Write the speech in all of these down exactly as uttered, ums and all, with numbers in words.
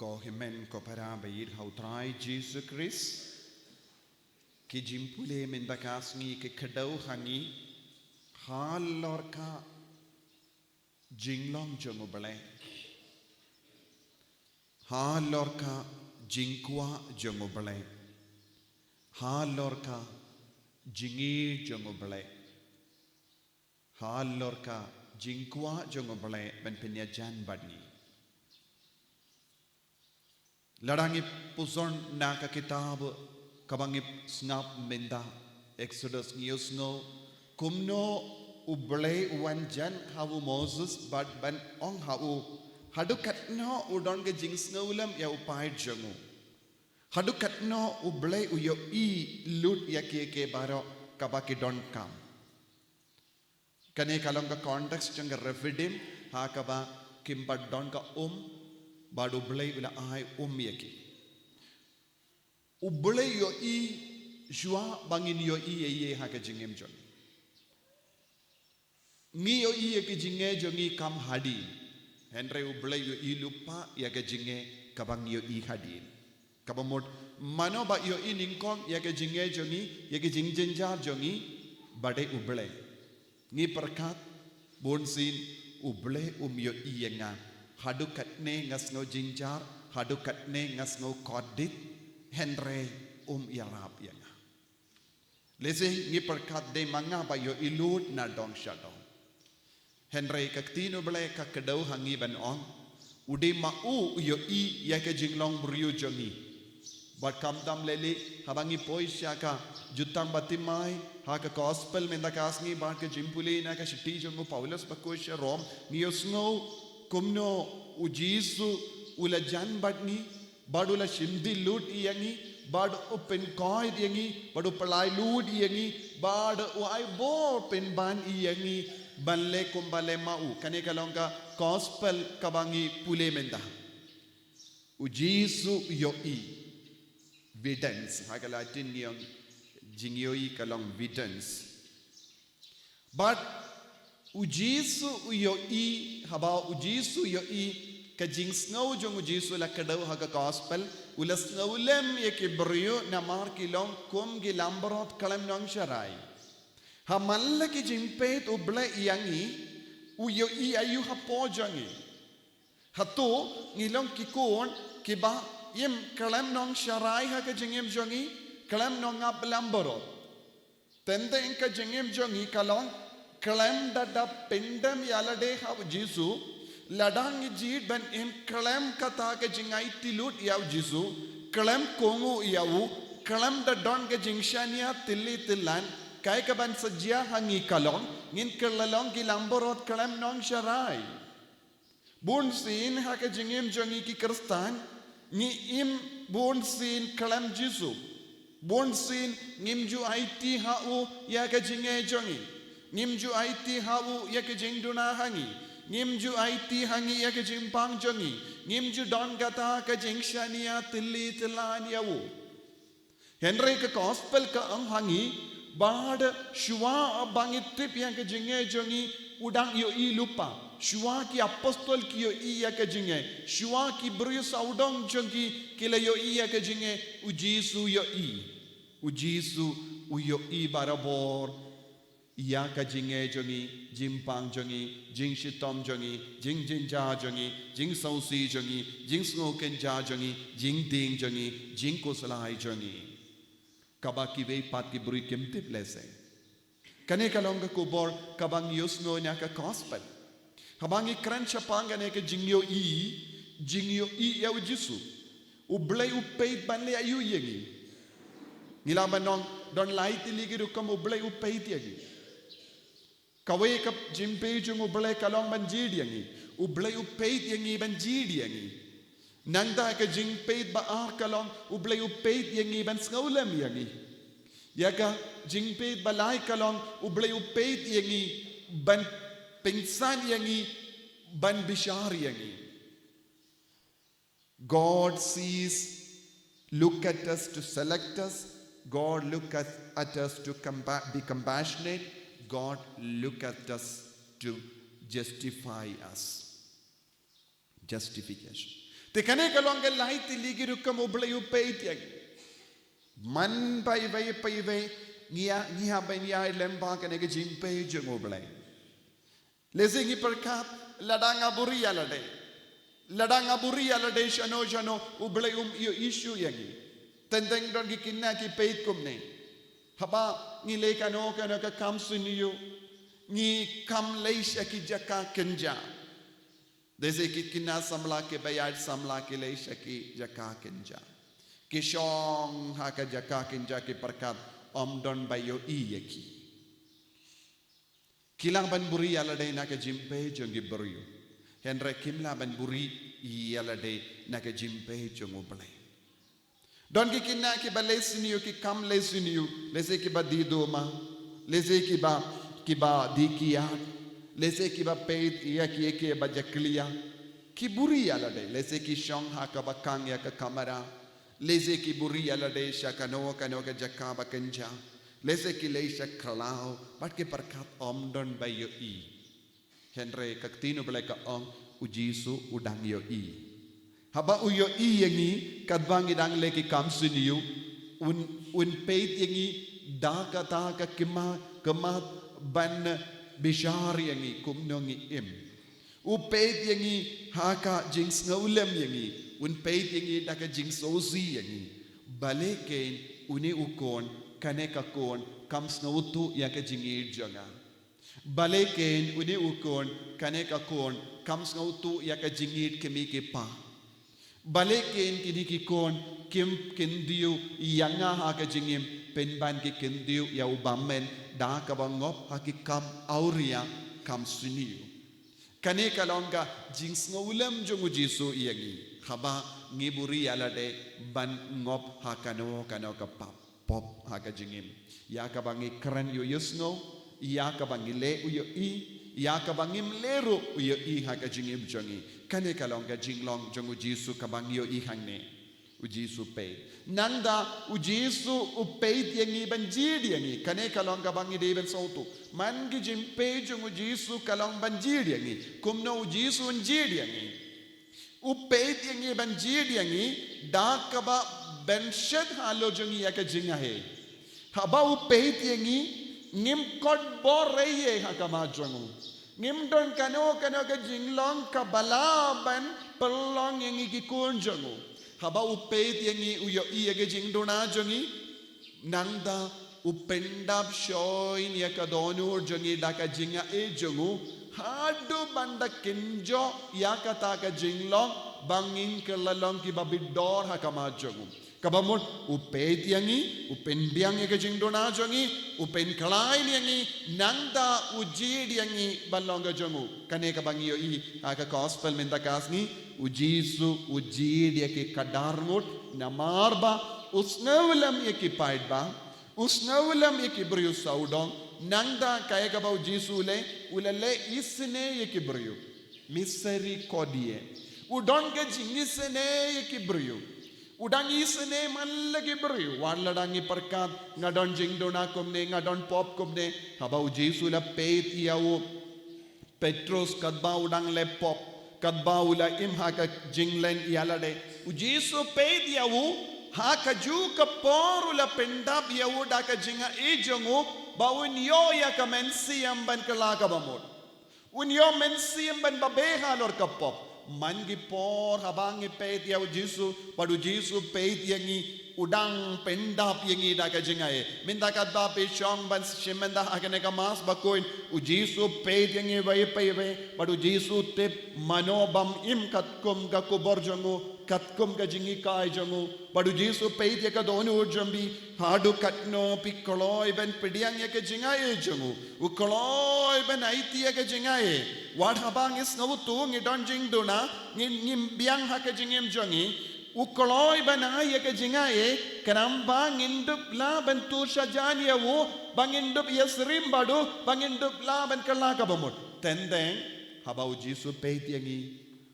Ko hynmen ko para ba ïeit ha u Trai Jisu Khrist, ki jingpule mynta ka sngi ki kdew ha ngi halor ka jinglong jong U Blei, halor ka jingkwah jong U Blei, halor ka jingïeit jong U Blei, halor ka jingkwah jong U Blei ban pynïajan bad ngi. Lada ngi pule na ka kitab kaba ngi sngap mynta, Exodus, ngi ïohsngew kumno U Blei u wan jan ha u Moses bad ban ong ha u, haduh katno u don ka jingsngewlem ïa u paid jong u. Haduh katno U Blei u ïohi lut ïa kiei kiei baroh kaba ki donkam. Kane ka long ka context jong ka Refidim, ha kaba kim pat don ka um, bad U Blei u la ai um ïa ki. U Blei u ïohi shuwa ba ngin ïohi ïa ïa ha ka jingim jong ngi. Ngi ïohi ïa ka jingim jong ngi kam hadien. Hynrei U Blei u ïohi lypa ïa ka jingim kaba ngi ïohi hadien. Kaba mut mano ba ïohi nyngkong ïa ka jingim jong ngi, ïa ka jingjynjar jong ngi, ba dei U Blei. Ngi pyrkhat, bunsien U Blei um ïohi ïa nga. Haduh katne nga sngew jynjar, haduh katne nga sngew kordit, hynrei um ïarap ïa nga. Lehse ngi pyrkhat dei ma nga ba ïohi lut na dong sha dong. Hynrei ka ktien U Blei ka kdew ha ngi ban ong, u dei ma u u ïohi ïa ka jinglong briew jong ngi. Bad khamtam lei lei haba ngi poi sha ka Jutang Bathymmai, ha ka gospel mynta ka sngi bad ka jingpule na ka shithi jong u Paulus ba koit sha Rom, ngi ïohsngew kumno U Jisu u la jan bad ngi, bad u la shim dih lut ïa ngi, bad u pynkoit ïa ngi, bad u pynlait lut ïa ngi, bad u ai bor pynban ïa ngi ban leh kumba leh ma u. Kane ka long ka gospel kaba ngi pule mynta. U Jisu u ïohi. Videns. Ha ka Latin ngi ong jingïohi ka long videns. Bad U Jisu u ïohi, haba U Jisu u ïohi, ka jingsngew jong U Jisu la kdew ha ka gospel, u la sngewlem ïa ki briew namar ki long kum ki langbrot khlem nongsharai. Ha man la ki jingpeit U Blei ïa ngi, u ïohi aïu hapoh jong ngi. Hato ngi long ki khun kiba im khlem nongsharai ha ka jingim jong ngi, khlem nongap langbrot. Teng teng ka jingim jong ngi ka long khlem da dap pyndem ïa lade ha U Jisu, lada ngi jied ban im khlem kata ka jingaiti lut ïa U Jisu, khlem kohnguh ïa u, khlem da don ka jingshaniah tylli tyllan, kaei kaban sa jia ha ngi ka long, ngin kylla long ki langbrot khlem nongsharai. Bunsien ha ka jingim jong ngi ki Khristan, ngi im bunsien khlem Jisu. Bunsien ngim ju aiti ha u ïa ka jingeh jong ngi. Ngim ju aiti ha u ïa ka jingduna ha ngi. Ngim ju aiti ha ngi ïa ka jingpang jong ngi. Ngim ju don kata ka jingshaniah tylli tyllan ïa u. Hynrei ka gospel ka ong ha ngi, bad shuwa ba ngi tip ïa ka jingeh jong ngi, u dang ïohi lypa. Shuwa ki apostol ki ïohi ïa ka jingeh. Shuwa ki briew sawdong jong ki ki la ïohi ïa ka jingeh, U Jisu u ïohi. U Jisu u ïohi barabor ïa ka jingeh jong ngi, jingpang jong ngi, jingshitom jong ngi, jingjynjar jong ngi, jingsngewsih jong ngi, jingsngewkynja jong ngi, jingding jong ngi, jingkhuslai jong ngi. Kaba kiwei pat ki briew kim tip lehse. Kane ka long ka khubor kaba ngi ïohsngew na ka gospel. Haba ngi kren shaphang kane ka jingïohi, jingïohi ïa U Jisu. U Blei u peit ban leh aïu ïa ngi. Ngi lah ban ong, don lai tylli ki rukom U Blei u peit ïa ngi. Kawei ka jingpeit jong U Blei ka long ban jied ïa ngi. U Blei u peit ïa ngi ban jied ïa ngi. Nangta ka jingpeit ba ar ka long U Blei u peit ïa ngi ban sngewlem ïa ngi. Ïa ka jingpeit ba lai ka long U Blei u peit ïa ngi ban pynsan ïa ngi, ban bishar ïa ngi. God sees, look at us to select us. God look at, at us to compa- be compassionate. God look at us to justify us. Justification. Te kane ka long ka lai tylli ki rukom U Blei u peit ïa ngi. Man ba iwei pa iwei ngi ïa, ngi hap ban ïa lem bad kane ka jingpeit jong U Blei. Lehse ngi pyrkhat lada nga buri ïa lade, lada nga buri ïa lade shano shano U Blei um ïohi shuh ïa ngi. Teng teng don ki khynnah ki peit kumne. Haba ngi leh kano kano ka kam sniew, ngi kam leit sha ki jaka kynja. Lehse ki khynnah samla kiba ïaid samla ki leit sha ki jaka kynja. Ki shong ha ka jaka kynja, ki pyrkhat ym don ba ïohi ïa ki. Ki lah ban buri ïa lade na ka jingpeit jong ki briew, hynrei kim lah ban buri ïa lade na ka jingpeit jong U Blei. Don ki khynnah kiba leh sniew, ki kam leh sniew, lehse kiba die duma, lehse kiba, kiba die kiad, lehse kiba peit ïa kiei kiei ba jakhlia. Ki buri ïa lade, lehse ki shong ha kaba khang ïa ka kamra, lehse ki buri ïa lade sha kano kano ka jaka ba kynja, lehse ki leit sha khlaw, bad ki pyrkhat ym don ba ïohi. Hynrei ka ktien U Blei ka ong, U Jisu u dang ïohi. Haba u ïohi ïa ngi katba ngi dang leh ki kam sniew, un, un peit ïa ngi da kata ka khmat, khmat ban bishar ïa ngi kumno ngi im. U peit ïa ngi ha ka jingsngewlem ïa ngi, un peit ïa ngi da ka jingsngewsih ïa ngi. Balei kein une u khun, kane ka khun kam sngewthuh ïa ka jingïeit jong nga? Balei kein une u khun, kane ka khun kam sngewthuh ïa ka jingïeit kmie ki kpa? Balei kein kine ki khun kim kyntiew ïa nga ha ka jingim, pynban ki kyntiew ïa u bymman da kaba ngop ha ki kam awria, kam sniew. Kane ka long ka jingsngewlem jong U Jisu ïa ngi haba ngi buri ïa lade ban ngop ha kano kano ka pop, pop ha ka jingim. Ïa kaba ngi kren u ïohsngew, ïa kaba ngi leh u ïohi, ïa kaba ngim leh ruh u ïohi ha ka jingim jong ngi. Kane ka long ka jinglong jong U Jisu kaba ngi ïohi hangne. U Jisu peit. Nangta U Jisu u peit ïa ngi ban jied ïa ngi. Kane ka long kaba ngi dei ban sngewthuh. Man ki jingpeit jong U Jisu ka long ban jied ïa ngi. Kumno U Jisu un jied ïa ngi? U peit ïa ngi ban jied ïa ngi da kaba ban shet halor jong ngi ïa ka jingaiei. Haba u peit ïa ngi, ngim kot bor ei ei ha khmat jong u. Ngim don kano kano ka jinglong kaba lah ban pynlong ïa ngi ki khun jong u. Haba u peit ïa ngi, u ïohi ïa ka jingduna jong ngi. Nangta u pyndap shai ïa ka dohnud jong ngi da ka jingaiei jong u, haduh ban da kynjoh ïa kata ka jinglong ba ngin kylla long kiba bit dor ha khmat jong u. Kaba mut u peit ïa ngi, u pynbiang ïa ka jingduna jong ngi, u pynkhlaiñ ïa ngi, nangta u jied ïa ngi ban long ka jong u. Kane kaba ngi ïohi ha ka gospel mynta ka sngi, U Jisu u jied ïa ki khadar ngut, namar ba u sngewlem ïa ki paidbah, u sngewlem ïa ki briew sawdong. Nangta kaei kaba U Jisu u leh, u la leh isynei ïa ki briew. Misericordia. U don ka jingisynei ïa ki briew. U dang isynei man la ki briew. Wat lada ngi pyrkhat, nga don jingduna kumne, nga don pop kumne. Haba U Jisu u la peit ïa u Petros katba u dang leh pop, katba u la im ha ka jinglen ïa lade, U Jisu u peit ïa u, ha kajuh ka por u la pyndap ïa u da ka jingaiei jong u, ba un ïoh ïa ka mynsiem ban kylla kaba mut. Un ïoh mynsiem ban babe halor ka pop. Man ki por haba ngi peit ïa U Jisu, bad U Jisu u peit ïa ngi, u dang pyndap ïa ngi da ka jingaiei. Mynta katba phi shong ban shim mynta ha kane ka Mass bakhuid, U Jisu u peit ïa ngi iwei pa iwei, bad U Jisu u tip mano bym im katkum ka khubor jong u, katkum ka jinghikai jong u, bad U Jisu u peit ïa ka dohnud jong phi, haduh katno phi kloi ban pdiang ïa ka jingaiei jong u. U kloi ban aiti ïa ka jingaiei. Wat haba ngi sngewthuh ngi don jingduna, ngi, ngim biang ha ka jingim jong ngi. U kloi ban ai ïa ka jingaiei, khnang ba ngin dup lah ban tur shajan ïa u, ba ngin dup ïasyriem bad u, ba ngin dup lah ban kylla kaba mut. Teng teng, haba U Jisu u peit ïa ngi,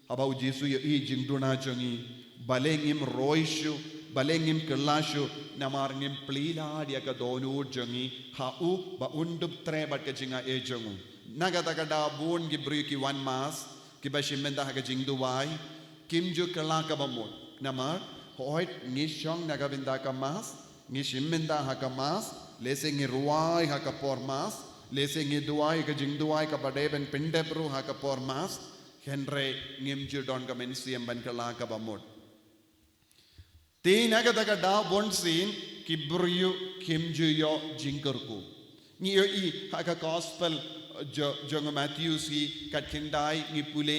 haba U Jisu u ïohi ïa ka jingduna jong ngi, balei ngim roi shuh, balei ngim kylla shuh, namar ngim plie lad ïa ka dohnud jong ngi ha u, ba un dup treh bad ka jingaiei jong u. Na kata ka daw bun ki briew ki wan Mass, kiba shim bynta ha ka jingduwai, Kim ju kylla kaba mut. Namar, hooid, ngi shong na ka bynta ka Mass, ngi shim bynta ha ka Mass, lehse ngi rwai ha ka por Mass, lehse ngi duwai ka jingduwai kaba dei ban pyndep ruh ha ka por Mass, hynrei ngim ju don ka mynsiem ban kylla kaba mut. Te na kata ka daw bun sien ki briew kim ju ïoh jingkyrkhu. Ngi ïohi ha ka gospel jo-, jong u Matthew shi khatkhyndai ngi pule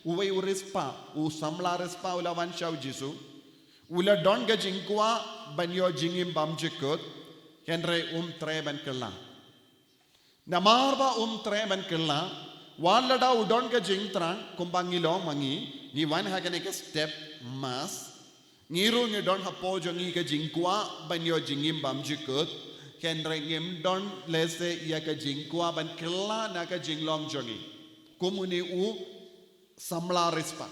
uwei u riewspah, u samla riewspah u la wan sha u Jisu. U la don ka jingkwah ban ïoh jingim bymjukut, hynrei um treh ban kylla. Namar ba um treh ban kylla, wat lada u don ka jingthrang, kumba ngi long ma ngi, ngi wan ha kane ka step Mass, ngi ruh ngi don hapoh jong ngi ka jingkwah ban ïoh jingim bymjukut, hynrei ngim don lehse ïa ka jingkwah ban kylla na ka jinglong jong ngi. Kum une u samla riewspah.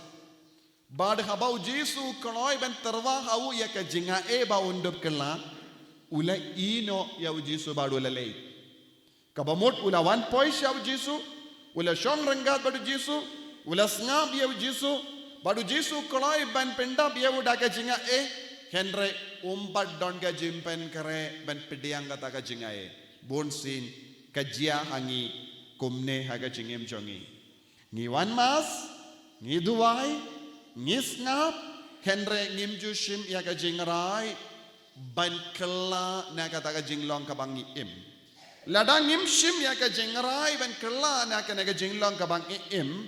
Bad haba u Jisu u kloi ban tyrwa ha u ïa ka jingaiei ba un dup kylla, u la ïehnoh ïa u Jisu bad u la leit. Kaba mut u la wan poi sha u Jisu, u la shong ryngkat bad u Jisu, u la sngap ïa u Jisu, bad u Jisu u kloi ban pyndap ïa u da ka jingaiei, hynrei um pat don ka jingpynkhreh ban pdiang kata ka jingaiei. Bun sien ka jia ha ngi kumne ha ka jingim jong ngi. Ngi wan Mass, ngi duwai, ngi sngap, hynrei ngim ju shim ïa ka jingrai ban kylla na kata ka jinglong kaba ngi im. Lada ngim shim ïa ka jingrai ban kylla na kane ka jinglong kaba ngi im,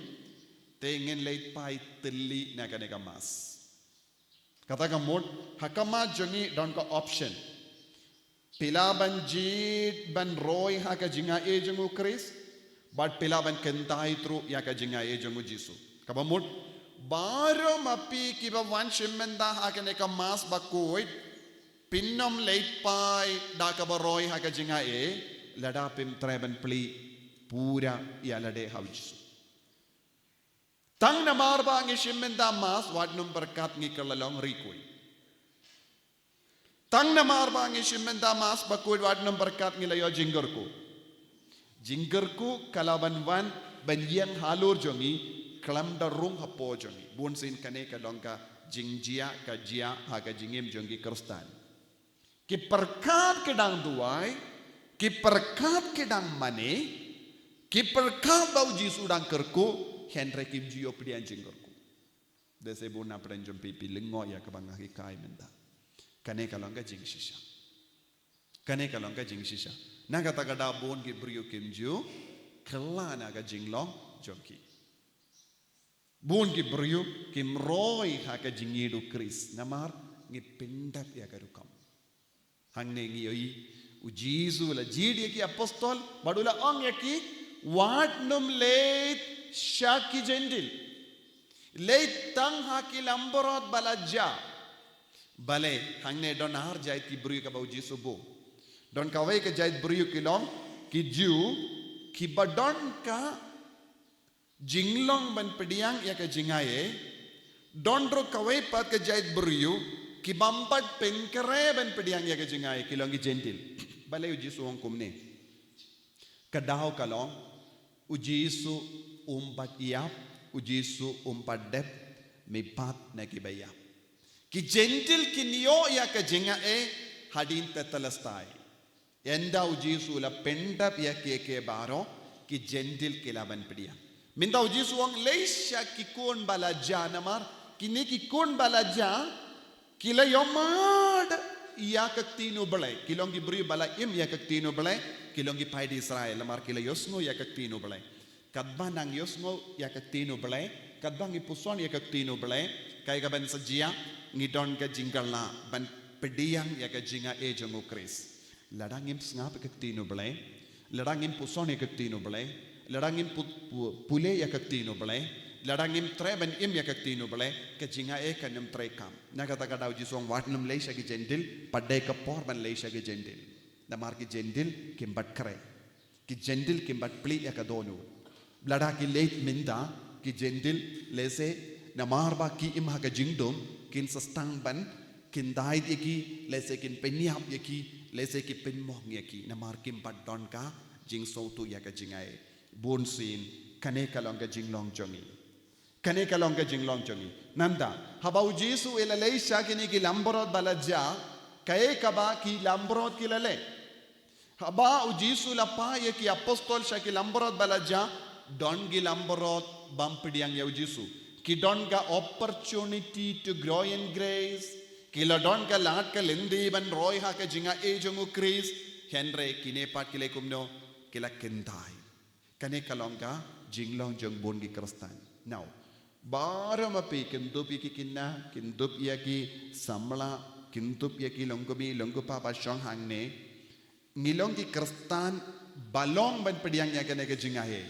te ngin leit phai tylli na kane ka Mass. Kata ka mut, ha khmat jong ngi don ka option. Phi lah ban jied ban roi ha ka jingaiei jong u Khrist, bad phi lah ban kyntait ruh ïa ka jingaiei jong u Jisu. Kaba mut, baroh ma phi kiba wan shim bynta ha kane ka Mass bakhuid, phin ym leit phai da kaba roi ha ka jingaiei, lada phim treh ban plie pura ïa lade ha u Jisu. Tang namar ba ngi shim bynta Mass wat nym pyrkhat ngi kylla long riewkhuid. Tang namar ba ngi shim bynta Mass bakhuid wat nym pyrkhat ngi la ïoh jingkyrkhu. Jingkyrkhu ka lah ban wan ban ïeng halor jong ngi khlem da rung hapoh jong ngi. Bun sien kane ka long ka jingjia ka jia ha ka jingim jong ki Khristan. Ki pyrkhat ki dang duwai, ki pyrkhat ki dang mane, ki pyrkhat ba u Jisu u dang kyrkhu, hynrei kim ju ïoh pdiang jingkyrkhu. Dei se bun na pdeng jong phi phi lyngngoh ïa kaba nga hikai mynta. Kane ka long ka jingshisha. Kane ka long ka jingshisha. Na kata ka daw bun ki briew kim ju kylla na ka jinglong jong ki. Bun ki briew kim roi ha ka jingïeid u Khrist namar ngi pyndep ïa ka rukom. Hangne ngi ïohi u Jisu u la jied ïa ki apostol bad u la ong ïa ki, wat nym leit sha ki Jentil. Leit tang ha ki langbrot ba la jia. Balei hangne don ar jait ki briew kaba u Jisu u buh. Don kawei ka jait briew ki long ki Jiw kiba don ka jinglong ban pdiang ïa ka jingaiei, don ruh kawei pat ka jait briew ki bym pat pynkhreh ban pdiang ïa ka jingaiei, ki long ki Jentil. Balei u Jisu u ong kumne? Ka daw ka long, u Jisu um pat ïap, u Jisu um pat dep mih pat na kiba ïap. Ki Jentil kin ïoh ïa ka jingaiei hadien Tetelestai. Ynda u Jisu u la pyndep ïa kiei kiei baroh, ki Jentil ki lah ban pdiang. Mynta u Jisu u ong leit sha ki khun ba la jia namar kine ki khun ba la jia ki la ïohmad ïa ka ktien u Blei, ki long ki briew ba la im ïa ka ktien u Blei, ki long ki paid Israel namar ki la ïohsngew ïa ka ktien u Blei. Katba nang ïohsngew ïa ka ktien u Blei, katba ngi puson ïa ka ktien u Blei, kaei kaban sa jia, ngi don ka jingkylla ban pdiang ïa ka jingaiei jong u Khrist. Lada ngim sngap ïa ka ktien u Blei, lada ngim puson ïa ka ktien u Blei, lada ngim pu-, pu-, pule ïa ka ktien u Blei, lada ngim treh ban im ïa ka ktien u Blei, ka jingaiei kan ym trei kam. Na kata ka daw u Jisu u ong wat nym leit sha ki Jentil, pat dei ka por ban leit sha ki Jentil. Namar ki Jentil kim pat khreh. Ki Jentil kim pat plie ïa ka dohnud. Lada ki leit mynta, ki Jentil lehse namar ba ki im ha ka jingdum, kin sa sdang ban khyndait ïa ki, lehse kin pynïap ïa ki, lehse ki pynmong ïa ki, namar kim pat don ka jingsngewthuh ïa ka jingaiei. Bun sien, kane ka long ka jinglong jong ngi. Kane ka long ka jinglong jong ngi. Nangta, haba u Jisu u la leit sha kine ki langbrot ba la jah, kaei kaba ki langbrot ki la leh? Haba u Jisu u la phah ïa ki apostol sha ki langbrot ba la jah, don ki langbrot bym pdiang ïa u Jisu. Ki don ka opportunity to grow in grace. Ki la don ka lad ka lynti ban roi ha ka jingaiei jong u Khrist. Hynrei kine pat ki leh kumno? Ki la kyntait. Kane ka long ka jinglong jong bun ki Khristan. Now, baroh ma phi, kyndup ïa ki khynnah, kyndup ïa ki samla, kyndup ïa ki longkmie longkpa ba shong hangne. Ngi long ki Khristan ba long ban pdiang ïa kane ka jingaiei.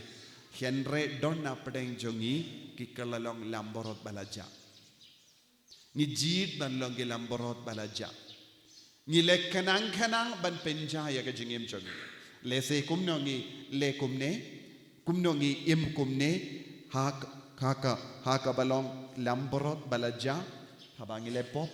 Hynrei don na pdeng jong ngi ki kylla long langbrot ba la jah. Ngi jied ban long ki langbrot ba la jah. Ngi leh khnang khnang ban pynjah ïa ka jingim jong ngi. Lehse kumno ngi leh kumne, kumno ngi im kumne, ha ka, ha ka, ha kaba long langbrot ba la jah, haba ngi leh pop.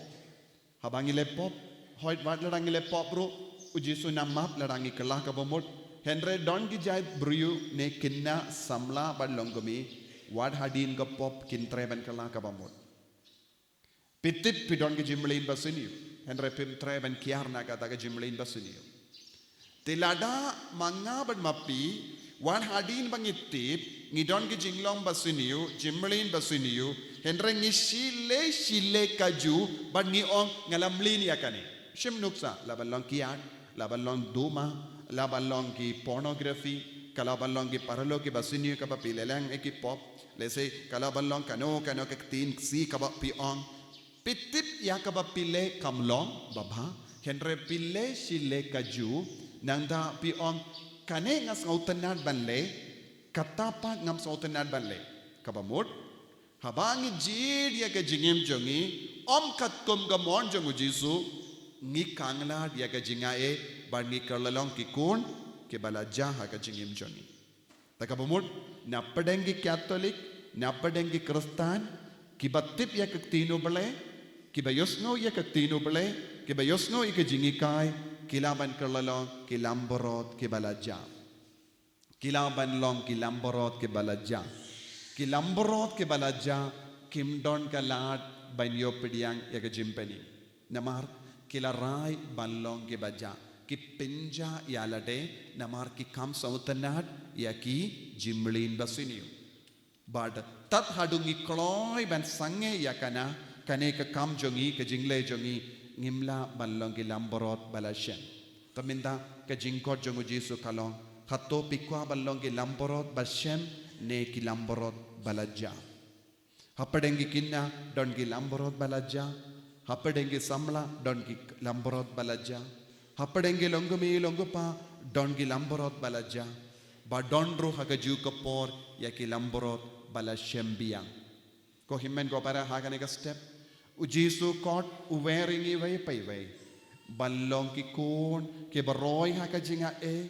Haba ngi leh pop, hooid wat lada ngi leh pop ruh, u Jisu un ïa map lada ngi kylla kaba mut. Hynrei don ki jait briew ne khynnah samla bad longkmie, wat hadien ka pop kin treh ban kylla kaba mut. Phi tip phi don ki jingmlien basniew. Hynrei phim treh ban kiar na kata ka jingmlien basniew. Te lada ma nga bad ma phi, wat hadien ba ngi tip, ngi don ki jinglong basniew, jingmlien basniew, hynrei ngi shu leh, shu leh kajuh, bad ngi ong nga la mlien ïa kane. Shim nuksa, la ban long ki ad, la ban long duma, la ban long ki pornography, ka la ban long ki paralok ki basniew kaba phi leh lang ïa ki pop, lehse ka la ban long kano kano ka ktien ksiew kaba phi ong. Phi tip ïa kaba phi leh kam long babha, hynrei phi leh shu leh kajuh, nangta phi ong kane nga sngewtynnad ban leh, kata pat ngam sngewtynnad ban leh. Kaba mut, haba ngi jied ïa ka jingim jong ngi, ym katkum ka mon jong u Jisu, ngi khanglad ïa ka jingaiei, bad ngi kylla long ki khun kiba la jah ha ka jingim jong ngi. Te kaba mut, na pdeng ki Katholik, na pdeng ki Khristan, kiba tip ïa ka ktien u Blei, kiba ïohsngew ïa ka ktien u Blei, kiba ïohsngew ïa ka jinghikai, ki lah ban kylla long ki langbrot kiba la jah. Ki lah ban long ki langbrot kiba la jah. Ki langbrot kiba la jah, kim don ka lad ban ïoh pdiang ïa ka jingpynim. Namar ki la rai ban long kiba jah. Ki pynjah ïa lade, namar ki kham sngewtynnad ïa ki jingmlien basniew. Bad tad haduh ngi kloi ban sangeh ïa kane, kane ka kam jong ngi, ka jingleh jong ngi, ngim lah ban long ki langbrot ba la shem. Te mynta ka jingkhot jong u Jisu ka long, hato phi kwah ban long ki langbrot ba shem ne ki langbrot ba la jah? Hapdeng ki khynnah don ki langbrot ba la jah. Hapdeng ki samla don ki langbrot ba la jah. Hapdeng ki longkmie longkpa don ki langbrot ba la jah. Ba don ruh ha kajuh ka por ïa ki langbrot ba la shem biang. Ko hynmen ko para, ha kane ka step, u Jisu u khot u wer ïa ngi iwei pa iwei ban long ki khun kiba roi ha ka jingaiei,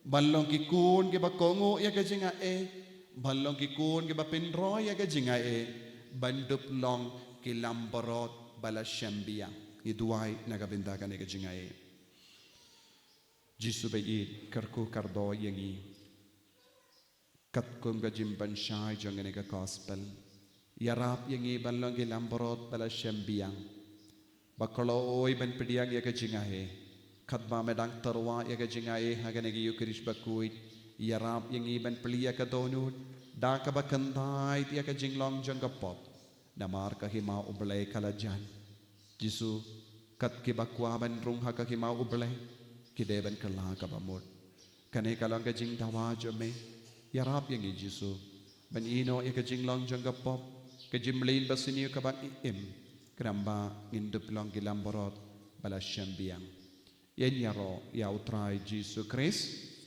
ban long ki khun kiba kohnguh ïa ka jingaiei, ban long ki khun kiba pynroi ïa ka jingaiei, ban dup long ki langbrot ba la shem biang. Ngi duwai na ka bynta kane ka jingaiei. Jisu ba ïeit, kyrkhu kyrdoh ïa ngi. Katkum ka jingpynshai jong kane ka gospel, ïarap ïa ngi ban long ki langbrot ba la shem biang, ba kloi ban pdiang ïa ka jingaiei. Katba me dang tyrwa ïa ka jingaiei ha kane ka Ïukharist bakhuid, ïarap ïa ngi ban plie ïa ka dohnud da kaba kyntait ïa ka jinglong jong ka pop. Namar ka hima u Blei ka la jan. Jisu, kat kiba kwah ban rung ha ka hima u Blei, ki dei ban kylla kaba mut. Kane ka long ka jingdawa jong me. Ïarap ïa ngi Jisu ban ïehnoh ïa ka jinglong jong ka pop, ka jingmlien basniew kaba ngi im, khnang ba ngin dup long ki langbrot ba la shem biang. Ïaroh ïa u Trai Jisu Khrist.